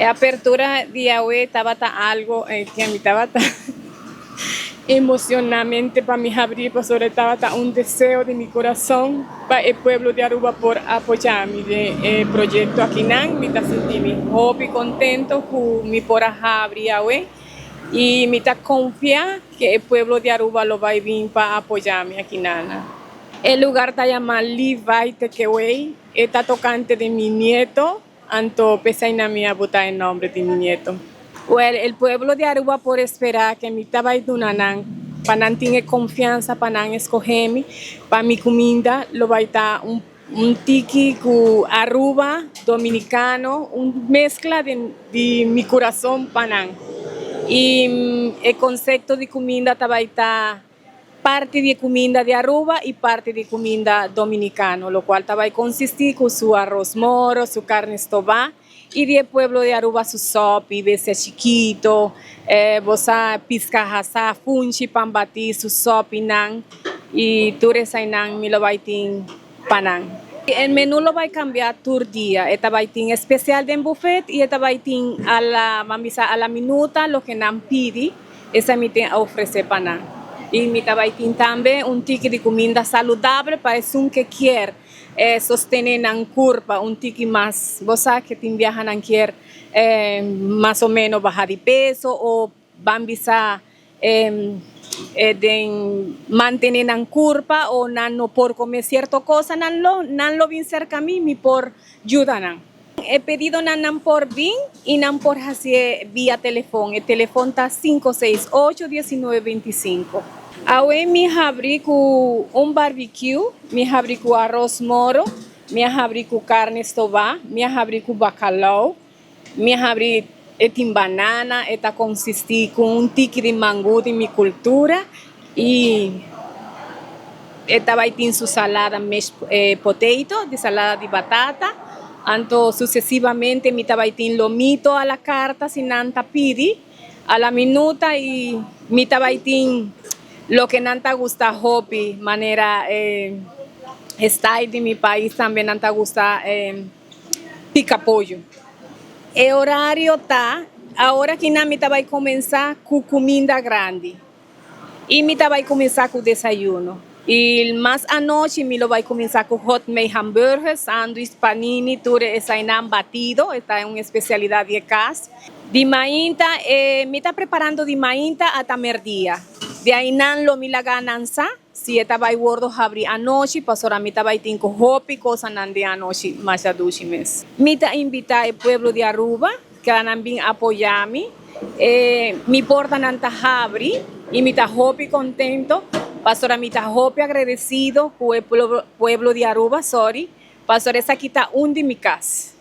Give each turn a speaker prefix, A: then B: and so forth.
A: E apertura di awe tabata algo cu mi tabata emocionalmente pa mi habri, pasobra tabata un deseo di mi curason pa e pueblo di Aruba por apoya mi den e proyecto akinan. Mi ta sinti mi hopi contento cu mi por a habri awe y mi ta confia cu e pueblo di Aruba lo bay bin pa apoya mi akinan. E lugar ta yama Levi Takeaway, e ta tocante di mi nieto. Anto p'esei nan mi a bota e nomber di mi nieto. Well, el pueblo di Aruba por espera ke mi ta bai duna nan pa nan tin e konfiansa pa nan eskohe mi pa mi kuminda lo bai ta un un tiki ku Aruba, Dominicano, un meskla di di mi kurason pa nan. I e konsepto di kuminda ta bai ta Parti di e cuminda di Aruba y parti di cuminda Dominicano, locual ta bay consisti cu su arroz moro, su carne stobá y di e pueblo di Aruba su sopi, bestia chikito, bo sa pisca hasá, funchi, pan batí, su sopinan y tur esainan mi lo bay tin pa nan. E menu lo bay cambia tur dia, e ta bay tin especial den buffet y e ta bay tin a la, ban bisa a la minuta loke nan pidi, esei mi tin a ofrece pa nan. Y mi ta bay tin tambe un tiki di cuminda saludable pa esun ke kier sostene nan curpa un tiki mas, bo sa ke tin biaha nan kier mas o meno baha di peso o Ban bisa e den mantene nan curpa o nan no por come cierto cosa, nan lo nan lo bin cerca mi, mi por yuda nan. E pedidonan nan por bin y nan por hacié via telefon. E telefon ta 568 19 25. Awe mi habri cu un barbecue, mi habri cu arroz moro, mi a habri cu carne stobá, mi a habri cu bacalao. Mi a habri e tin banana, e ta konsistí ku un tiki di mangu di mi kultura i e ta bai tin su salada mashed potato, di salada di batata. Anto susesivamente mi ta bai tin lomito a la karta si nan ta pidi a la minuta i mi ta bai tin loke nan ta gusta hopi manera e style di mi pais tambe nan ta gusta. Pica pollo. E horario ta, Awor akinan mi ta bai cuminsa cu cuminda grandi y mi ta bai cuminsa cu desayuno y mas anochi mi lo bai cuminsa cu hot made hamburger, sandwich, panini, tur esainan batido, e ta un especialidad di e cas. Di mainta, e mi ta preparando di mainta ata merdia, di ainan lo mi laga nan sa. Si e ta bai wordo habri anochi, pasobra mi ta bai tin cu hopi cosanan den anochi masha dushi mes. Mi ta invita e pueblo di Aruba keda nan bin apoya mi. E mi portanan ta habri y mi ta hopi contento, pasobra mi ta hopi agradecido cu e pueblo di Aruba, sorry, pasobra esaki ta un di mi cas.